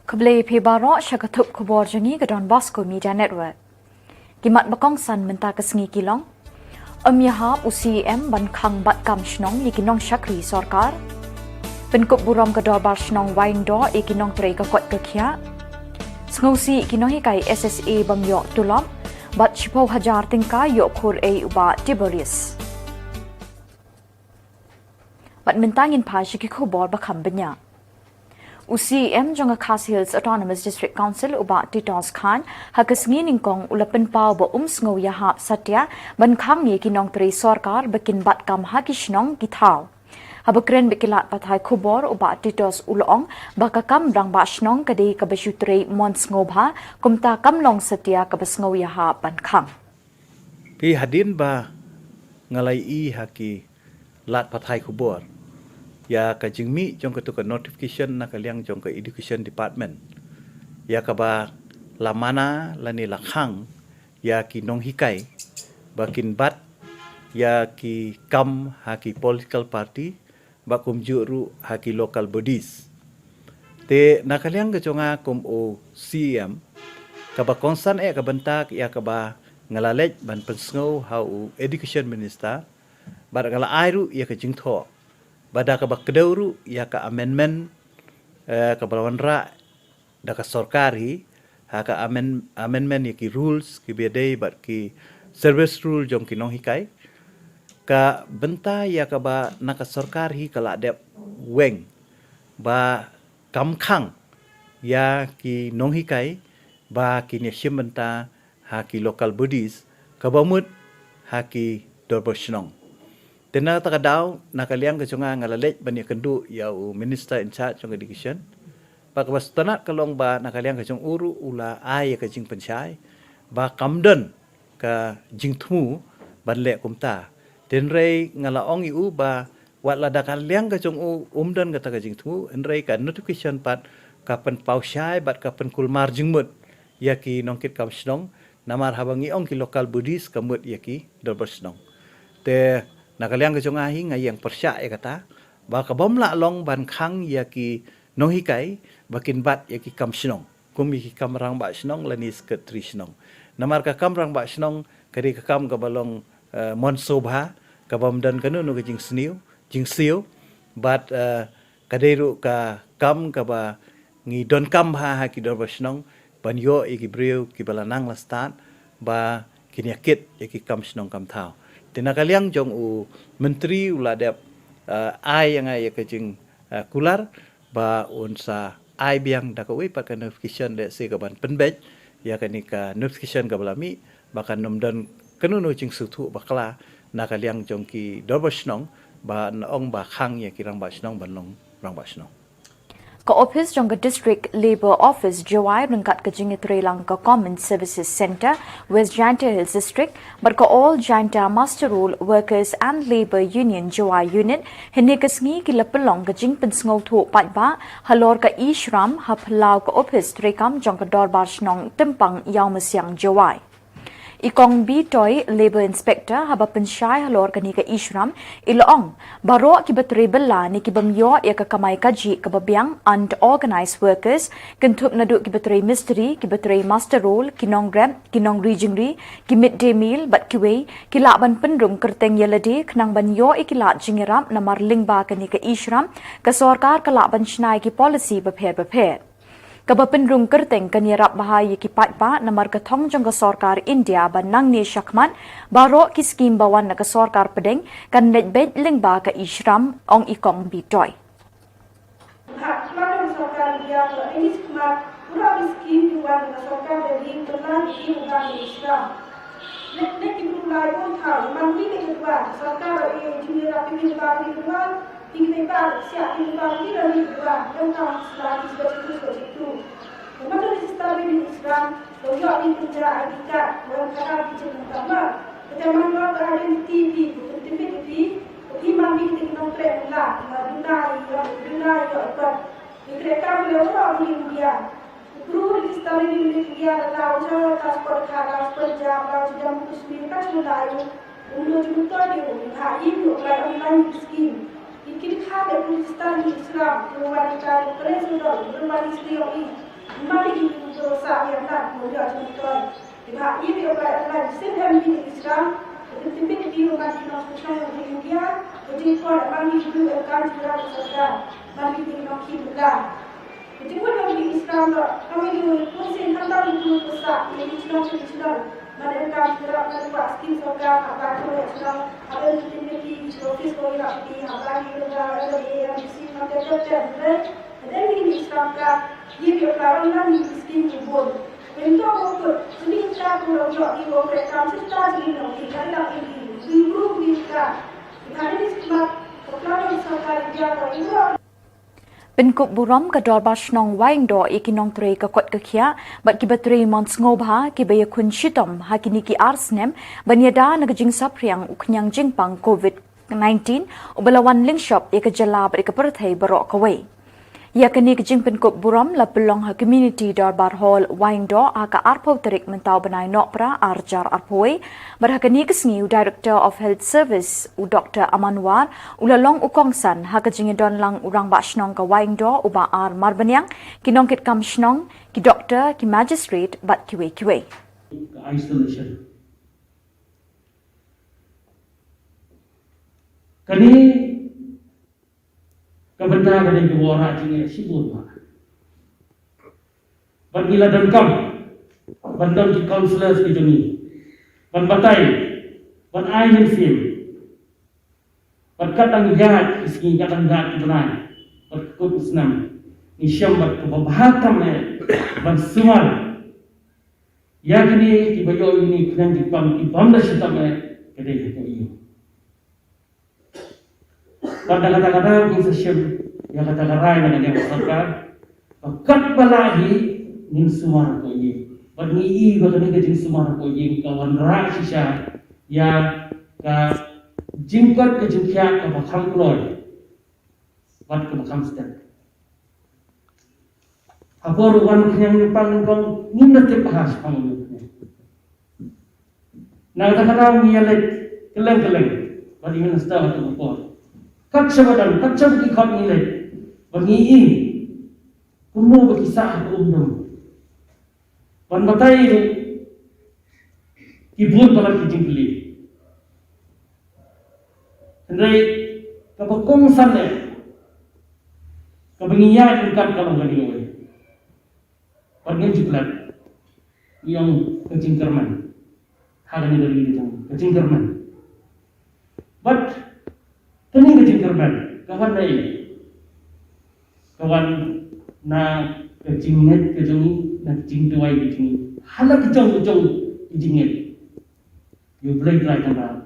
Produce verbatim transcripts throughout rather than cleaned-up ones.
Khublei phi baroh sha ka thup khubor jong ngi ka Don Bosco Media Network. Ki mat ba kongsan mynta ka sngi ki long: Ym ïahap u C E M ban khang bat kam shnong ïa ki nongshakri sorkar. Pynkup burom ka Dorbar Shnong Wahingdoh ïa ki nongtrei ka koit ka khiah. Sngewsih ki nonghikai S S A bym ïoh tulop. Bad shiphew hajar tyngka ïoh khur ei u Bah Tiberius. Bad mynta ngin phai sha ki khubor ba kham bniah. U C E M jong ka Khasi Hills Autonomous District Council u Bah Titos Chyne ha ka sngi nyngkong u la pynpaw ba um sngew ïahap satia ban khang ïa ki nongtrei sorkar ba kin bat kam ha ki shnong ki thaw. Haba kren bad ki lad pathai khubor u Bah Titos u la ong ba ka kam rangbah shnong ka dei kaba shu trei mon sngewbha, kumta kam long satia kaba sngew ïahap ban khang. Phi, hadien ba nga la ïohi ha ki lad pathai khubor ïa ka jingmih jong katu ka notification na ka liang jong ka Education Department ïa kaba la mana lane la khang ïa ki nonghikai ba kin bat ïa ki kam ha ki political party, ba kumjuh ruh ha ki local bodies. Te na ka liang ka jong nga kum u C E M, kaba kongsan eh ka bynta ïa kaba nga la leit ban pynsngew ha u Education Minister, bad nga la ai ruh ïa ka jingthoh ba da kaba kdew ruh ïa ka amendment, eh, kaba la wanrah da ka sorkar hi ha ka amend-, amendment ïa ki rules kiba dei bad ki service rule jong ki nonghikai, ka bynta ïa kaba na ka sorkar hi ka la dep weng ba kam khang ïa ki nonghikai ba kin ïashim bynta ha ki local bodies, kaba mut ha ki dorbar shnong. Te na kata ka daw, na ka liang ka jong nga nga la leit ban ïakynduh ïa u Minister in charge jong Education, ba kaba sngewtynnat ka long ba na ka liang ka jong u ruh u la ai ïa ka jingpynshai ba kam don ka jingthmu ban leh kumta. Te hynrei nga la ong ïa u ba wat la da ka liang ka jong u um don kata ka jingthmu, hynrei ka notification pat ka pynpaw shai bad ka pynkulmar jingmut ïa ki nongkitkam shnong, namar haba ngi ong ki local bodies ka mut ïa ki dorbar shnong. Te na ka liang ka jong nga hi nga ïeng pyrshah ïa kata ba ka bym lah long ban khang ïa ki nonghikai ba kin bat ïa ki kam shnong, kum ïa ki kam rangbah shnong lane secretary shnong. Namar ka kam rangbah shnong ka dei ka kam kaba long, eh, mon sngewbha, ka bym don kano kano ka jingsniew, jingsiew, bad, eh, ka dei ruh ka kam kaba ngi donkam ha, ha ki dorbar shnong ban ïoh ïa ki briew kiba la nang la stad ba kin ïakit ïa ki kam shnong kam thaw. Te na ka liang jong u Myntri u la dep, eh, ai ïa nga ïa ka jing, eh, kular ba un sa ai biang da kawei pat ka notification lehse ka ban pynbeit ïa kane ka notification kaba la mih, ba kan ym don kano kano jingsngewthuh bakla na ka liang jong ki dorbar shnong ba na ong ba khang ïa ki rangbah shnong ban long rangbah shnong. Ka ophis jong ka District Labour Office Jowai ryngkat ka jingïatreilang ka Common Services Centre West Jaintia Hills District bad ka All Jaintia Muster Roll Workers and Labour Union Jowai Unit hynne ka sngi ki la pynlong ka jingpynsngewthuh paidbah halor ka e-Shram ha phyllaw ka ophis treikam jong ka Dorbar Shnong Tympang Ïawmasiang Jowai. I Kong Bitoi, Labour Inspector, haba pynshai halor kane ka e-Shram, i la ong, baroh kiba trei bylla ne ki bym ïoh ïa ka kamai kajih kaba biang, unorganised workers, kynthup naduh kiba trei mistri, kiba trei muster roll, ki nongrep, ki nongri jingri, ki mid day meal bad kiwei, ki lah ban pynrung kyrteng ïa lade khnang ban ïoh ïa ki lad jingïarap. Namar lyngba kane ka e-Shram, ka sorkar ka lah ban shna ïa ki policy bapher bapher. Kaba pynrung kyrteng kan ïarap bha ïa ki paidbah namar ka thong jong ka sorkar India ba nangne shakhmat, baroh ki skim ba wan na ka sorkar pdeng kan leit beit lyngba ka e-Shram, ong i Kong Bitoi. Hap khlad ka sorkar India ka ini shakhmat, baroh ki skim ki wan na ka sorkar Delhi kan leit beit lyngba ka e-Shram. Leit, leit ki briew lai bun thaw, man ki leit ka duwan, sorkar, eh, jingïarap ki briew lai ki duwan, Ki dei ba siah ki ba ki la ni ba yang ka sla ki ba ki ba ki. Ka ma register ni Islam, lo yo ni tu ja I D card, lo ka ka ki jin ka ma. Ka ja man lo ka identity ki, ki identity ki, ki man ki ki nong trek la, ma duna i yo, duna i yo ka. Ki trek ka lo ro ni dia. Kru register ni dia la la, uja ka sport ka la, sport ja la, uja mu kusmi ka chula i. Uno jumpa dia, ha, ini apply online scheme. Ikin kha de Pakistan ni Islam, ko wali ka de kare sudah, ko wali sendiri. Mari ki tu sa ya na ko ya tu to. Ba i bi ba la sin hem bi Islam. Ti bi ti bi ma ki no so so di India. Ko ji ko ma ki tu kan ti ra so ka. Ma ki di no ki la. Ti ko no bi Islam do. Kami tu ko sin kan ta tu ko sa. Ni ti no ti no. Ma de kan ti ra ma ba skin so ka. Ba ko ya so. Ba ti ti ki office ko ya ti. Ba ki la ya ya si ma te te te. Then in Islam ka, ye bi ka ram na ni skin ki bol. When to ko ko, ni ka ko lo yo i ko ke kam si ta ni no ki ka la i ni. Ni ru ni ka. Ka ni sma, ko ka ni sa ka ya ko i ro. Pynkup burom ka Dorbar Shnong Waiingdoh ïa ki nongtrei ka kot ka khiah bad kiba trei mon sngewbha kiba ïakhun shitom ha kine ki ar snem ban ïada na ka jingsaphriang u khñiang jingpang COVID nineteen uba la wan lyngshop ïa ka jylla bad ïa ka pyrthei baroh kawei. Ïa kane ka jingpynkup burom la pynlong ha Community Dorbar Hall Waiingdoh ha ka arphew tarik mynta u bnai Nohprah arhajar arphew wei. Bad ha kane ka sngi u Director of Health Service u Doctor Aman War u la long u kongsan ha ka jingïadon lang u Rangbah Shnong ka Waiingdoh u Bah R Marbaniang, ki nongkitkam shnong, ki doktor, ki magistrate bad kiwei kiwei. Isolation. Kane ka bynta ka dei ka wanrah jingeh shibun ba. Ban ngi la donkam ban don ki counsellors ki jong ngi ban batai, ban ai mynsiem. Bad kat dang ïaid ki sngi, kat dang ïaid ki bnai, bad kut u snem, ngi shem bad kaba bha tam eh ban sumar ïa kine kiba ïoh ïa kine ki khñiang jingpang ki bym da shitom eh, ka dei ha ka ïing. Bad na kata ka daw ngin sa shim ïa kata ka rai na ka liang ka sorkar ba katba lah hi ngin sumar ha ka ïing. Bad ngi i ba kane ka jingsumar ha ka ïing ka wanrah shisha ïa ka jingkoit ka jingkhiah kaba kham kloi bad kaba kham stet. Ha por u wan u khñiang u pang nyngkong ngim da tip bha shaphang u khñiang. Na kata ka daw ngi ïaleit kylleng kylleng bad i minister ha kato ka por. Kat shaba don, kat shaba ki khot ngi leit bad ngi i kumno ba ki sah ha ka um dum. Ban batai ruh ki bun palat ki jingkylli. Hynrei kaba kongsan eh, kaba ngi ïaid ryngkat ka long kane kawei. Bad ngim ju klet. Ngi ong ka jingkyrmen. Ha kane ka ri ka jong ngi, ka jingkyrmen. Bad kane ka jingkyrmen ka wan na ei? Ka wan na ka jingngeit ka jong ngi, na ka jingduwai ka jong ngi. Ha la ka jong ka jong ka jingngeit ïa U Blei Trai Kynrad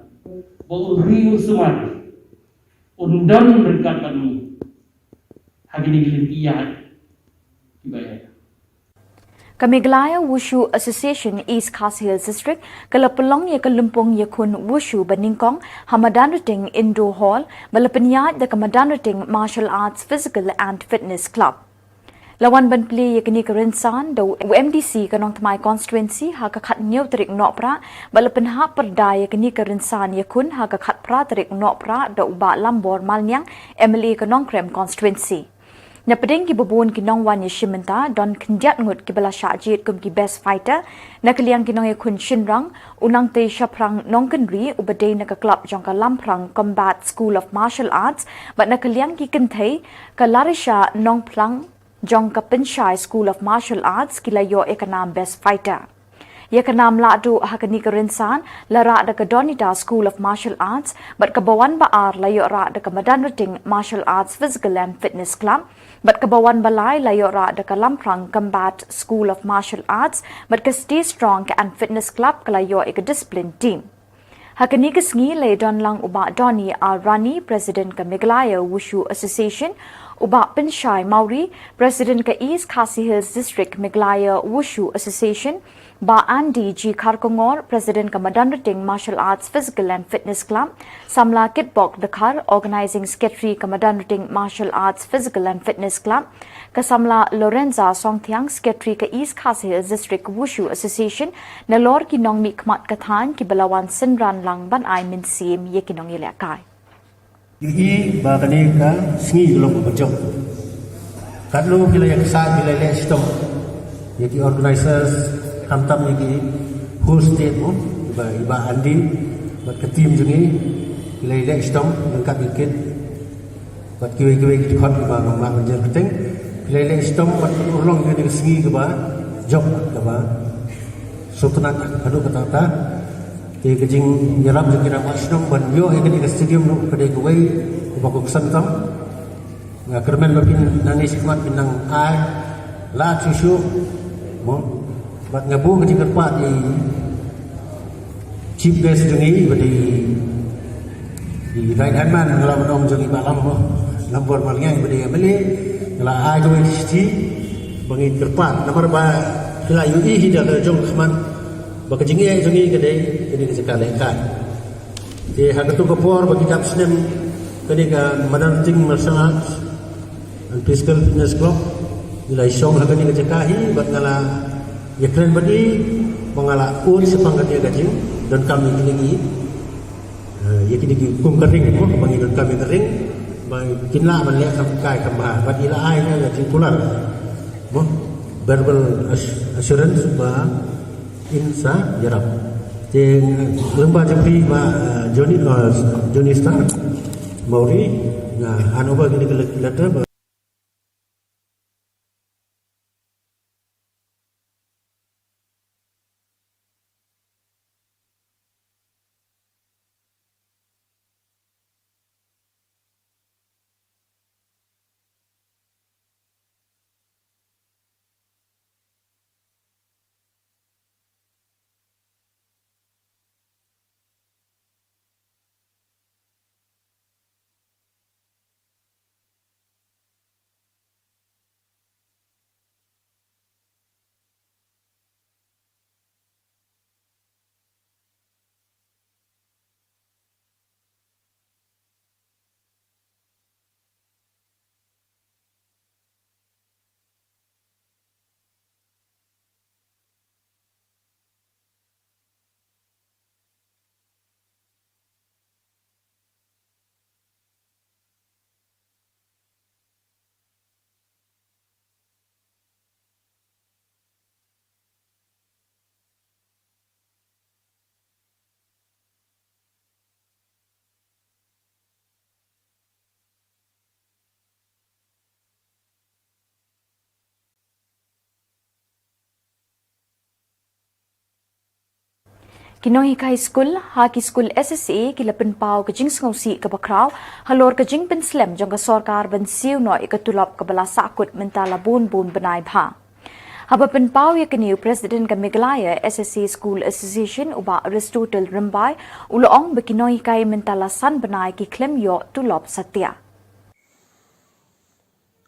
ba un ri un sumar, un don ryngkat bad ngi ha kine ki lynti ïaid kiba eh. Ka Meghalaya Wushu Association East Khasi Hills District ka la pynlong ïa ka lympung ïakhun Wushu ba nyngkong ha Madanryting Indoor Hall ba la pynïaid da ka Madanryting Martial Arts Physical and Fitness Club. La wan ban plie ïa kane ka rynsan da u M D C ka Nongthymmai Constituency ha ka khathynñiew tarik Nohprah bad la pynhap pyrda ïa kane ka rynsan ïakhun ha ka khatphra tarik Nohprah da u Bah Lambor Malniang, M L A ka Nongkrem Constituency. Na pdeng kiba bun ki nongwan ïashim bynta don khyndiat ngut kiba la shah jied kum ki best fighter. Na ka liang ki nongïakhun shynrang, u Nangtei Shaphrang Nongkynrih uba dei na ka club jong ka Lamphrang Combat School of Martial Arts, bad na ka liang ki kynthei, ka Larisha Nongphlang jong ka Pynshai School of Martial Arts ki la ïoh ïa ka nam best fighter. Ïa ka nam lahduh ha kane ka rynsan la rah da ka Donita School of Martial Arts, bad kaba wan ba ar la ïoh rah da ka Madanryting Martial Arts Physical and Fitness Club, bad kaba wan ba lai la ïoh rah da ka Lamphrang Combat School of Martial Arts, bad ka Stay Strong and Fitness Club ka la ïoh ïa ka Discipline Team. Ha kane ka sngi la ïadon lang u Bah Donny R Rani, President ka Meghalaya Wushu Association, u Bah Pynshai Mawrie, President ka East Khasi Hills District Meghalaya Wushu Association, Bah Andy G Kharkongor, President ka Madanryting Martial Arts Physical and Fitness Club, Samla Kitbok Dkhar, Organising Secretary ka Madanryting Martial Arts Physical and Fitness Club, ka Samla Lorenza Songthiang, Secretary ka East Khasi Hills District Wushu Association, nalor ki nongmihkhmat ka thaiñ kiba la wan synran lang ban ai mynsiem ïa ki nongïalehkai. Ngi i ba kane ka sngi ka long kaba jong. Katno ki la ïaksaid, ki la leh shitom. Ïa ki organizers, khamtam ïa ki host state mo, i Bah, i Bah Andy bad ka team jong ngi, ki la ïaleh shitom ryngkat ïa ki kit bad kiwei kiwei ki dkhot kiba ngam lah ban jer kyrteng, ki la ïaleh shitom bad pynurlong ïa kane ka sngi kaba jop, kaba sngewtynnat haduh katta katta. Te ka jingïarap jong ki rangbah shnong ban ïoh ïa kane ka stadium ruh ka dei kawei kaba kongsan tam. Nga kyrmen ba phin nangne shakhmat phin nang ai lad shuh shuh mo. Bad nga buh ka jingkyrpad ïa i chief guest jong ngi, ba dei i right hand man, nga lah ban ong jong i Bah Lam mo, Lambor Malngiang, ba dei M L A. Nga la ai kawei ka shithi ba ngi kyrpad namar ba ki la ïohi hi da ka jong ka khmat ba ka jingeh jong ngi ka dei kane ka jaka lehkai. Te ha kato ka por ba ki dap snem kane ka Madan Singh Martial Arts and Physical Fitness Club, ngi la ïashong ha kane ka jaka hi bad nga la ïakren bad i ba nga la un shaphang kane ka jingdonkam ïa kine ki, eh, ïa kine ki kum ka ring mo, ba ngi donkam ïa ka ring ba kin lah ban leh kham kai kham bha, bad i la ai nga ka jingkular mo, verbal ass-, assurance ba in sa ïarap. Te lyngba jong phi Bah, eh, Johnny, eh, Johnny Star Mawrie, nga hand over kine ki let-, letter ba Ki nonghikai skul ha ki skul S S A ki la pynpaw ka jingsngewsih kaba khraw halor ka jingpynslem jong ka sorkar ban siew noh ïa ka tulop kaba la sahkut mynta la bun bun bnai bha. Haba pynpaw ïa kane, u President ka Meghalaya S S A School Association, u Bah Aristotle Rymbai, u la ong ba ki nonghikai mynta la san bnai ki khlem ïoh tulop satia.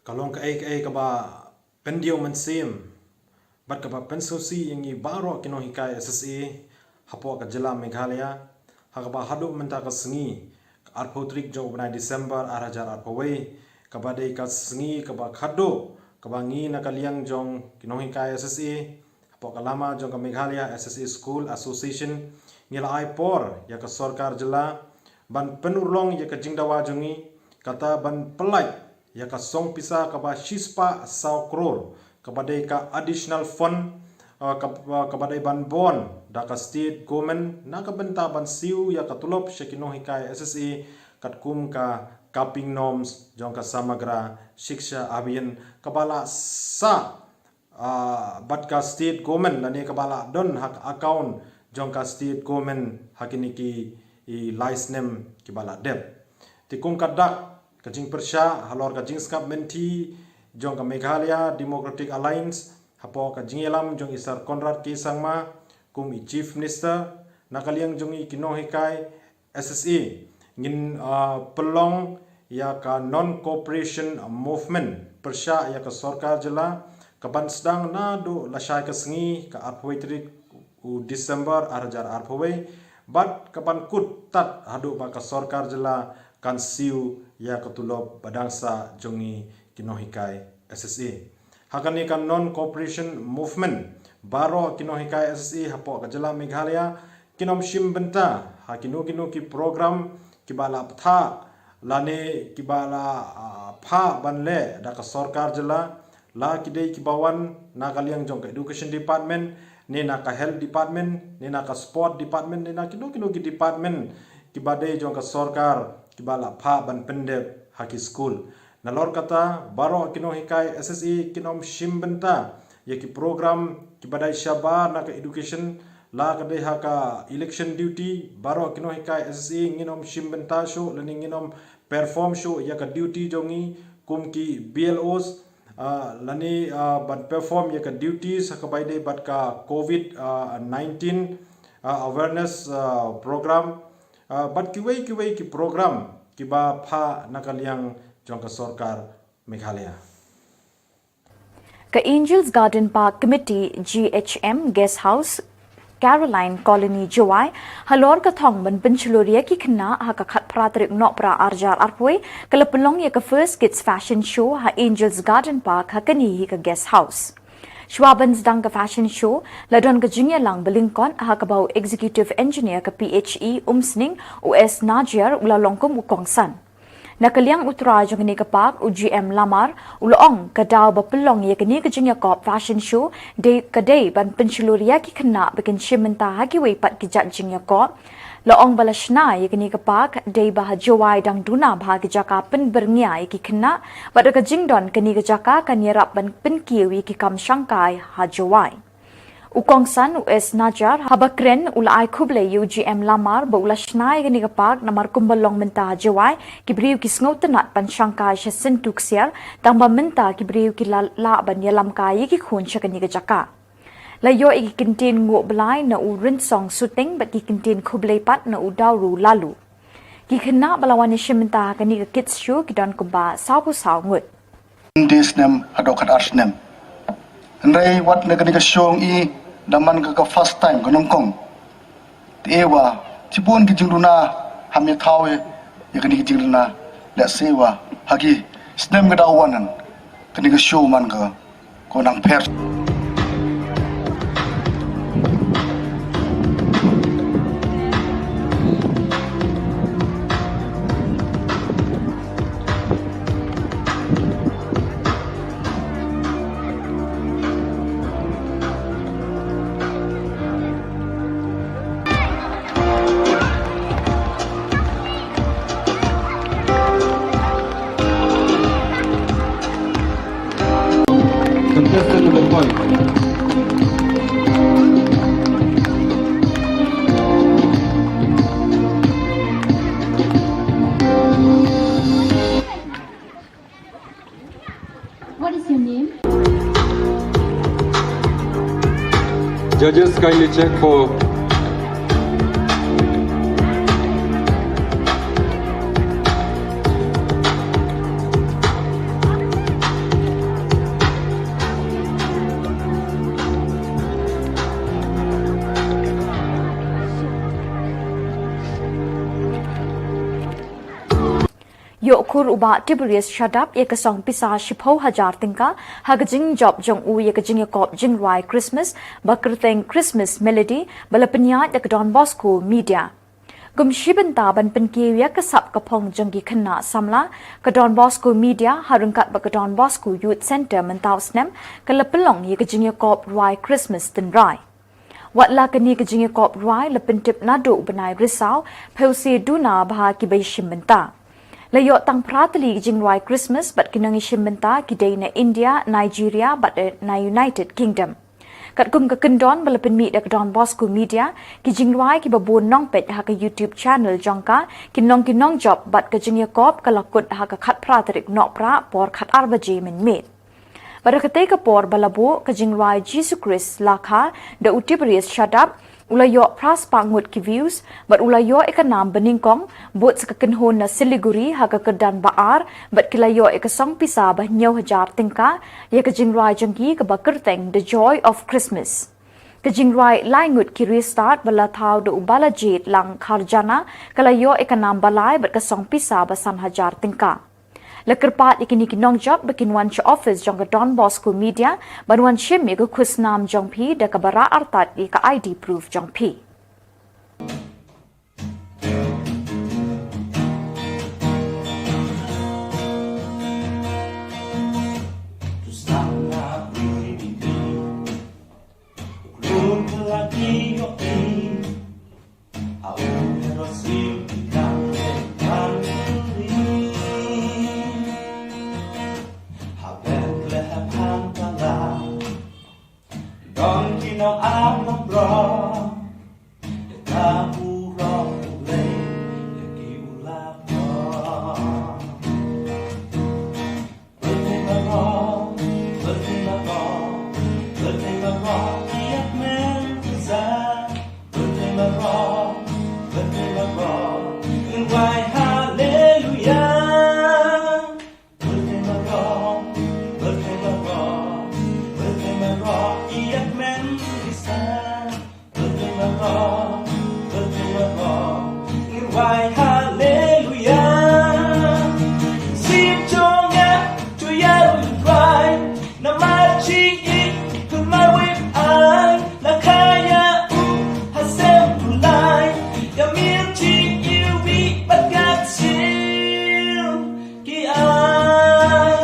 Ka long kaei kaei kaba pyndiaw mynsiem bad kaba pynsngewsih ïa ngi baroh ki nonghikai S S A hapoh ka jylla Meghalaya, ha kaba haduh mynta ka sngi, ka arphew tarik jong u bnai December ar hajar arphew wei, kaba dei ka sngi kaba khadduh kaba ngi na ka liang jong ki nonghikai S S A hapoh ka lama jong ka Meghalaya S S A School Association, ngi la ai por ïa ka sorkar jylla ban pynurlong ïa ka jingdawa jong ngi, kata ban pyllait ïa ka song pisa kaba shispah saw klur, kaba dei ka additional fund, uh, kab-, uh, kaba dei ban bun da ka state government na ka bynta ban siew ïa ka tulop sha ki nonghikai S S A katkum ka capping norms jong ka Samagra Shiksha Abhiyan kaba la sah, ah, bad ka state government lane kaba la don ha ka account jong ka state government ha kine ki, i, lai snem kiba la dep. Te kum ka dak ka jingpyrshah halor ka jingsngap mynthi jong ka Meghalaya Democratic Alliance hapoh ka jingïalam jong i Sir Conrad K Sangma kum i Chief Minister, na ka liang jong i ki nonghikai S S A, ngin, ah, pynlong ïa ka non-cooperation movement pyrshah ïa ka sorkar jylla, kaban sdang naduh lashai ka sngi, ka arphew wei tarik u December ar hajar arphew wei, bad kaban kut tad haduh ba ka sorkar jylla kan siew ïa ka tulop ba dang sah jong ngi ki nonghikai S S A. Ha kane ka non-cooperation movement, baroh ki nonghikai S S A hapoh ka jylla Meghalaya kin ym shim bynta ha kino kino ki program kiba la pynthah lane kiba la, ah, phah ban leh da ka sorkar jylla, la ki dei kiba wan na ka liang jong ka education department, ne na ka health department, ne na ka sport department, ne na kino kino ki department kiba dei jong ka sorkar kiba la phah ban pyndep ha ki skul. Nalor kata, baroh ki nonghikai S S A kin ym shim bynta ïa ki program kiba dei shabar na ka education, la ka dei ha ka election duty, baroh ki nonghikai S S A ngin ym shim bynta shuh lane ngin ym perform shuh ïa ka duty jong ngi kum ki B L Os, ah, lane, ah, ban perform ïa ka duties ha kaba ïadei bad ka covid, ah, nineteen, ah, awareness, ah, program, ah, bad kiwei kiwei ki program kiba phah na ka liang jong ka sorkar Meghalaya. Ka Angels Garden Park Committee, G H M Guest House, Caroline Colony, Jowai, halor ka thong ban pynshlur ïa ki khynnah ha ka khatphra tarik Nohprah arhajar arphew, ka la pynlong ïa ka First Kids Fashion Show ha Angels Garden Park ha kane hi ka guest house. Shuwa ban sdang ka fashion show, la don ka jingïalang ba lyngkot ha kaba u Executive Engineer ka P H E Umsning, u S Najiar, u la long kum u kongsan. Na ka liang u trai jong kane ka park, u G M Lamar, u la ong ka daw ba pynlong ïa kane ka jingïakop fashion show dei, ka dei ban pynshlur ïa ki khynnah ba kin shim bynta ha kiwei pat ki jait jingïakop. La ong ba la shna ïa kane ka park dei ba ha Jowai dang duna bha ki jaka pynbyrngia ïa ki khynnah, bad da ka jingdon kane ka jaka kan ïarap ban pynkiew ïa ki kam shangkai ha Jowai. U kongsan, u S Najiar, haba kren u la ai khublei ïa u G M Lamar ba u la shna ïa kane ka park namar kumba long mynta ha Jowai ki briew ki sngewtynnat ban shangkai sha syntu ksiar, tangba mynta ki briew ki la lah ban ïalam kai ïa ki khun sha kane ka jaka. La ïoh ïa ki kyntien nguh blai na u Rinsong Suting bad ki kyntien khublei pat na u Dauru Lalu. Ki khynnah ba la wan ïashim bynta ha kane ka kids show ki don kumba sawphew saw ngut. Dei snem haduh khatar snem. Hynrei wat na kane ka show ngi da man ka ka first time ka nyngkong. Te wa shibun ki jingduna ham ïa thaw ïa kane ka jingduna. Let's say wa ha ki snem ka daw wan, kane ka show man ka ko nang pher. Contestant number five. What is your name? Judges, kindly check for Ïoh khur u Bah Tiberius Shadap ïa ka song pisa shiphew hajar tyngka ha ka jingjop jong u ïa ka jingïakop jingrwai Christmas ba kyrteng Christmas Melody ba la pynïaid da ka Don Bosco Media. Kum shi bynta ban pynkiew ïa ka sap ka phong jong ki khynnah samla, ka Don Bosco Media ha ryngkat bad ka Don Bosco Youth Centre mynta u snem ka la pynlong ïa ka jingïakop rwai Christmas tynrai. Wat la kane ka jingïakop rwai la pyntip naduh u bnai Risaw, phew sien duna bha kiba ïashim bynta. La ïoh tang phra tylli ki jingrwai Christmas bad ki nongïashim bynta ki dei na India, Nigeria bad na United Kingdom. Katkum ka kyndon ba la pynmih da ka Don Bosco Media, ki jingrwai kiba bun nongpeit ha ka YouTube channel jong ka kin long ki nongjop bad ka jingïakop ka la kut ha ka khatphra tarik Nohprah por khatar baje mynmiet. Bad ha katei ka por ba la buh ka jingrwai Jisu Khrist la kha da u Tiberius Shadap, u la ïoh phra spah ngut ki views bad u la ïoh ïa ka nam banyngkong, bud sa ka kynhun na Siliguri ha ka kyrdan ba ar bad ki la ïoh ïa ka song pisa ba hynñiew hajar tyngka ïa ka jingrwai jong ki kaba kyrteng The Joy of Christmas. Ka jingrwai lai ngut ki riewstad ba la thaw da u Balajied Langkharjana ka la ïoh ïa ka nam ba lai bad ka song pisa ba san hajar tyngka. La kyrpad ïa kine ki nongjop ba kin wan sha office jong ka Don Bosco Media ban wan shim ïa ka khusnam jong phi da kaba rah artat ïa ka I D proof jong phi. Nong am nong bro, ka burom U Blei ïa ki u la bro. Birthday ma bro, birthday ma bro, birthday ma bro, ïa men pisa. Birthday ma bro, birthday ma bro, ngin wai haleluya. Birthday ma bro, birthday ma bro, birthday ma bro, ïa men pisa. Birthday ma bro, birthday ma bro, ngin wai haleluya. Sim jong nga to ïa u Trai, namar jingim kumne wei ai, la kha ïa u ha sem u lai, ïa mih jingim wi bad ka sim. Ki ai,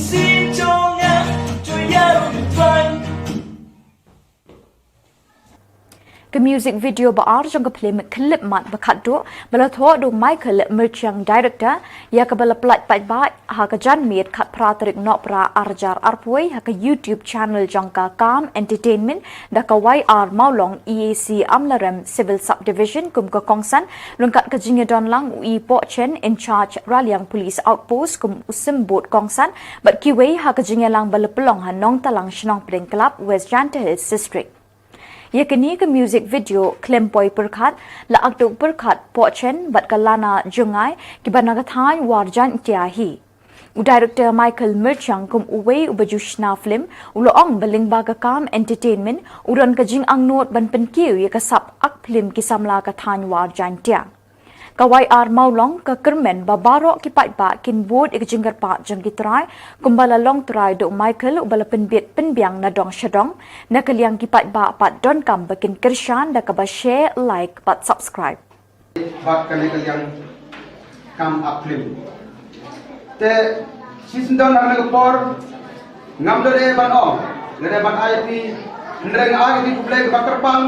sim jong nga to ïa u Trai. Ka music video ba ar jong ka phlim Khyllipmat ba khatduh ba la thoh da u Michael Myrchiang, director, ïa kaba la pyllait paidbah ha ka janmiet khatphra tarik Nohprah arhajar arphew wei ha ka YouTube channel jong ka Calm Entertainment da ka Y R Mawlong, E A C Amlarem Civil Subdivision kum ka kongsan, ryngkat ka jingïadon lang u E Pohchen, in charge Raliang Police Outpost kum u symbud kongsan, bad kiwei ha ka jingïalang ba la pynlong ha Nongtalang Shnong Pdeng Club, West Jaintia Hills District. Ïa kane ka music video khlem poi pyrkhat la akduh pyrkhat Pohchen bad ka Lana Jngai kiba na ka thaiñ War Jaintia hi. U director Michael Myrchiang kum uwei uba ju shna phlim u la ong ba lyngba ka Calm Entertainment u don ka jingangnud ban pynkiew ïa ka sap ak phlim ki samla ka thaiñ War Jaintia. Ka Y R Mawlong ka kyrmen ba baroh ki paidbah kin bud ïa ka jingkyrpad jong ki trai kumba la long trai da u Michael uba la pynbit pynbiang na dong sha dong. Na ka liang ki paidbah pat donkam ba kin kyrshan da kaba share, like bad subscribe. Bad kane ka liang kam ap phlim. Te shisien don ha kane ka por ngam don ei ban ong lane ban ai phi, hynrei nga ai ïa phi khublei kaba kyrpang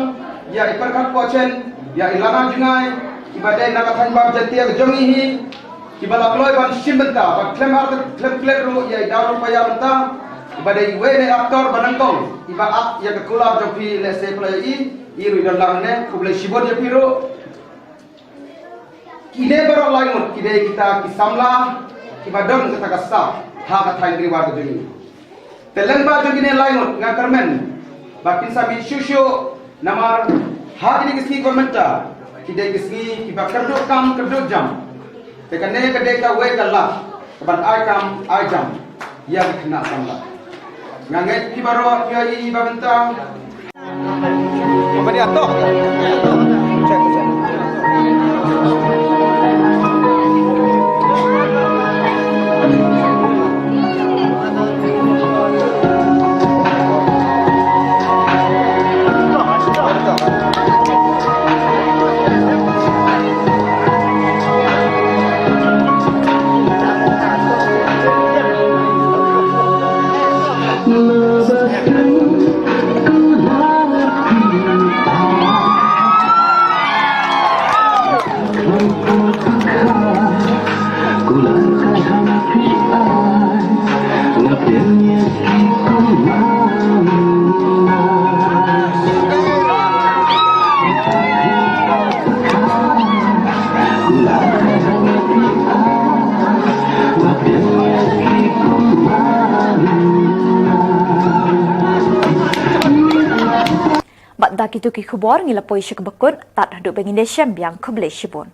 ïa i Pyrkhat Pohchen, ïa i Lana Jngai, kiba dei na ka thaiñ War Jaintia ka jong ngi hi, kiba la kloi ban shim bynta, ban khlem ar khlem klet ruh ïa i Dawrapaya bynta, kiba dei iwei na i actor ba nyngkong iba act ïa ka kular jong phi, lehse phi la ïohi, i ruh i don lang hangne, khublei shibun ïa phi ruh. Kine baroh lai ngut ki dei kita ki samla kiba don kata ka sap ha ka thaiñ Ri War ka jong ngi. Te lyngba jong kine lai ngut nga kyrmen ba kin sa mih shuh shuh namar ha kine ki sngi kaba mynta ki dei ki sngi kiba kyrduh kam kyrduh jam. Te kane ka dei kawei ka lad kaban ai kam ai jam ïa ka khynnah samla. Nga ngeit phi baroh phi ïohi ba mynta. Bad da kito ki khubor ngi la poi sha kaba kut, tad haduh ba ngin ïashem biang, khublei shibun.